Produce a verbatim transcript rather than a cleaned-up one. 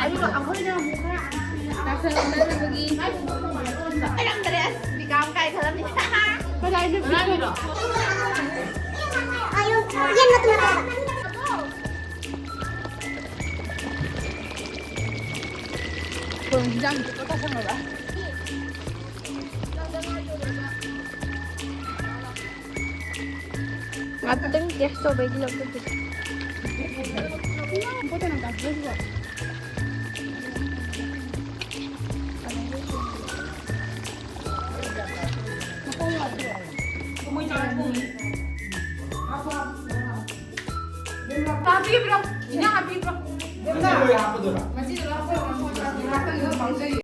ꯑꯗꯨꯒ ꯑꯩꯈꯣꯏꯅ ꯑꯃꯨꯛ ꯈꯔ ꯆꯥꯛ ꯆꯥꯅꯕꯒꯤ ꯍꯥꯏꯔꯝꯗ꯭ꯔꯦ꯫ ꯑꯁ ꯕꯤꯀꯥꯝ ꯀꯥꯏ ꯈꯜꯂꯝꯅꯤ꯫ ꯀꯗꯥꯏꯗ ꯕꯤꯀꯥꯝ? ꯍꯣꯏ, ꯏꯟꯖꯥꯡ ꯆꯨꯞꯄ ꯆꯥꯁꯟꯅꯕ꯫ ꯉꯥꯛꯇꯪ ꯇꯦꯁ ꯇꯧꯕꯩꯗꯤ ꯂꯧꯊꯣꯛꯈꯤꯒꯦ꯫ ꯍꯥꯞꯄꯤꯕ꯭ꯔꯣ? ꯏꯟꯖꯥꯡ ꯍꯥꯞꯄꯤꯕ꯭ꯔꯣ? ꯃꯁꯤꯗ ꯂꯣꯏ ꯍꯥꯞꯄꯗꯨꯔꯣ? ꯃꯁꯤꯗ ꯂꯣꯏ ꯍꯥꯞꯄꯗꯨꯔꯣ? ꯉꯥꯛꯇꯪ ꯄꯥꯡꯖꯩ꯫